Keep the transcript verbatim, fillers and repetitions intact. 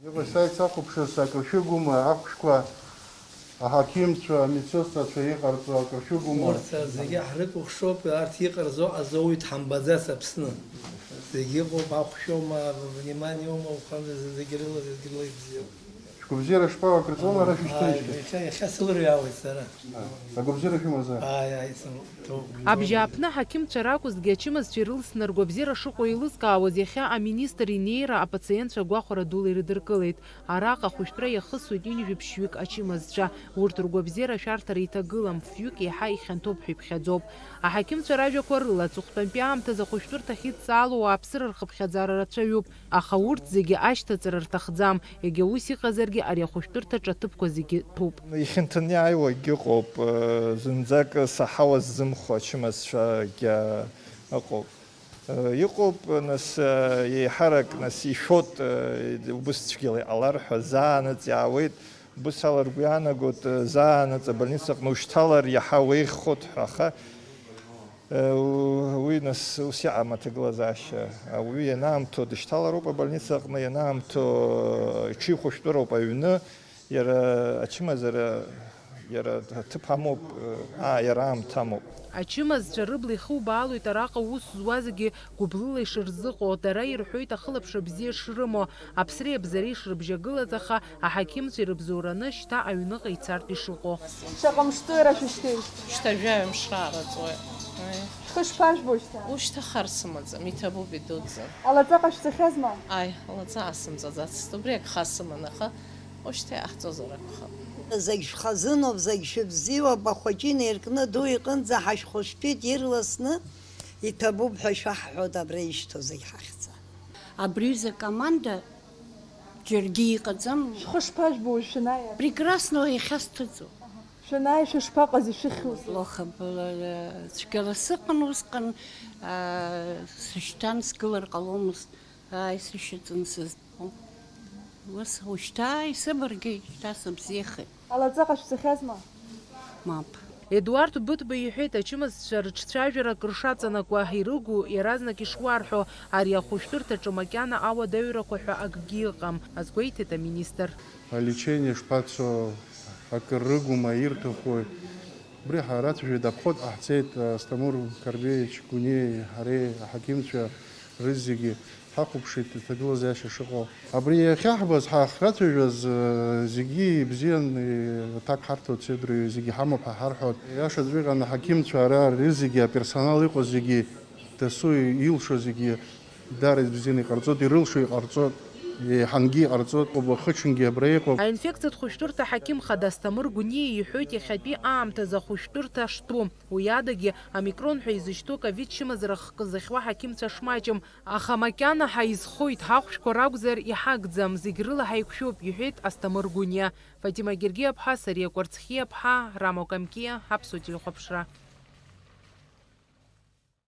Иҟасҵааит сахәаԥшырц, акыр шәыгума ахәшәқәа, аҳақьымцәа, амедсестрацәа иҟарҵо акыр шәыгума? Урҭ зегьы ҳрыкәыхшоуп, арҭ иҟарҵо азоуит ҳамбаӡац Аԥсны. Зегьы ыҟоуп, ахәшәоума, вниманиоума, ухамзар зегь рыла, зегь рыла ибзиоуп. Шәгәабзиара шԥаҟоу, акыр ҵуама ара шәышьҭоушьҭа? Иахьа, иахьа сылырҩаауеит сара. Агәабзиара шәымазар? Ааи, ааи, сымоуп. Абжьааԥны аҳақьымцәа ракәызҭгьы, ачымазцәа ирылсны ргәабзиара шыҟоу еилызкаауаз, иахьа аминистр инеира апациентцәа гәахәара дула ирыдыркылеит. Араҟа ахәышәтәра иахысуеит ҩынҩажәи ԥшьҩык ачымазцәа. Урҭ ргәабзиара ашәарҭара иҭагылам, фҩык еиҳа ихьанҭоуп ҳәа иԥхьаӡоуп. Аҳақьымцәа ражәақәа рыла, аҵыхәтәантәи аамҭазы ахәышәтәырҭахь идҵаало ауааԥсыра рхыԥхьаӡара рацәаҩуп, аха урҭ зегьы ашьҭаҵара рҭахӡам, егьа ус иҟазаргьы, ари ахәышәтәырҭаҿы аҭыԥқәа зегьы ҭәуп. Ихьанҭаны иааиуагь ыҟоуп, зынӡак саҳауа ззымхо ачымазцәагьы ыҟоуп. Иҟоуп, нас, еиҳарак, нас, ишәоит, убыс цәгьала иҟалар ҳәа, заанаҵ иаауеит, убыс ала ргәы иаанагоит, заанаҵ абольницаҟны ушьҭалар иаҳа уеиӷьхоит ҳәа, аха, уи, нас, ус иҟам аҭагылазаашьа. Ауаҩы ианаамҭоу дышьҭалароуп абольницаҟны, ианаамҭоу иҽихәышәтәыроуп аҩны, иара ачымазара, иара аҭыԥ амоуп, аа, иара аамҭа амоуп. Ачымазцәа рыбла ихубаалоит араҟа аус зуа зегьы гәыблыла ишырзыҟоу, дара ирҳәоит ахылаԥшра бзиа шрымоу, аԥсреи абзареи шрыбжьагылаз, аха аҳақьымцәа ирыбзоураны шьҭа аҩныҟа ицартә ишыҟоу. Шаҟа мшҵуеи ара шәышьҭеижьҭеи? Шьҭа жәаҩа мш раара ҵуеит. Аи. Шәхы шԥажәбо шьҭа? Ушьҭа хар сымаӡам, иҭабуп, идуӡӡан. Алаҵа ҟашәҵахьазма? Аи, алаҵа аасымҵаӡацызт, убри агха сыман, аха ушьҭа иааҳҵозар акәхап. Зегь шәхазыноуп, зегь шәыбзиоуп, ахәыҷы инеиркны аду иҟынӡа ҳашәхәышәтәит ирласны, иҭабуп ҳәа шәаҳҳәоит абра ишьҭоу зегь ҳахьӡ. Абри аҩыза акоманда џьаргьы иҟаӡам. Шәхы шԥажәбо уажә шәанааи? Прекрасно, иахьа сҭыҵуп. Шәанааи шәышԥаҟаз ишәыхьуаз? Плохо было, цәгьала сыҟан усҟан, аа, сышьҭан, сгылар ҟаломызт, ааи, сышьаҵан сызтәом. Ус, ушьҭа исыбаргьы, шьҭа сыбзиахеит. Алаҵа ҟашәҵахьазма? Мап. Едуард Быҭәба иҳәеит, ачымазцәа рыҿцәажәара акыр шаҵанакуа, ирыгу иаразнак ишуарҳәо, ари ахәышәтәырҭаҿы макьана ауадаҩрақәа ҳәа акгьы ыҟам, азгәеиҭеит аминистр. Алечение шԥацо, акыр рыгума, ирҭахуи? Убри ҳарацәажәеит, аԥхыӡ ҟаҳҵеит, Асҭамыр Қарбеиевич Гәыниеи ҳареи, аҳақьымцәа рызегьы. Ҳахәаԥшит аҭагылазаашьа шыҟоу. Абри иахьаҳбаз, ҳахрацәажәаз, э, зегьы ибзиан, э, аҭак ҳарҭоит, седру зегьы ҳамоуп ҳәа ҳарҳәоит. Иашаҵәҟьаны аҳақьымцәа ара рызегьы, аперсонал иҟоу зегьы, дасу илшо зегьы дара ибзианы иҟарҵоит, ирылшо иҟарҵоит, еиҳангьы иҟарҵоит, убахычынгьы абра иҟоуп. Аинфекциатә хәышәтәырҭа аҳақьым хада Асҭамыр Гәыниа иҳәоит иахьатәи аамҭазы ахәышәтәырҭа штәу. Уи адагьы, омикрон ҳәа изышьҭоу ковид чымазара хкы зыхьуа аҳақьымцәа шмаҷым, аха макьана ҳаизхоит, ҳахәшәқәа ракәзар иҳагӡам, зегь рыла ҳаиқәшәоуп, иҳәеит Асҭамыр Гәыниа. Фатима Гергиаԥҳа, Сариа Кәарцхиаԥҳа, Рамо Камкиа, Аԥсуа телехәаԥшра.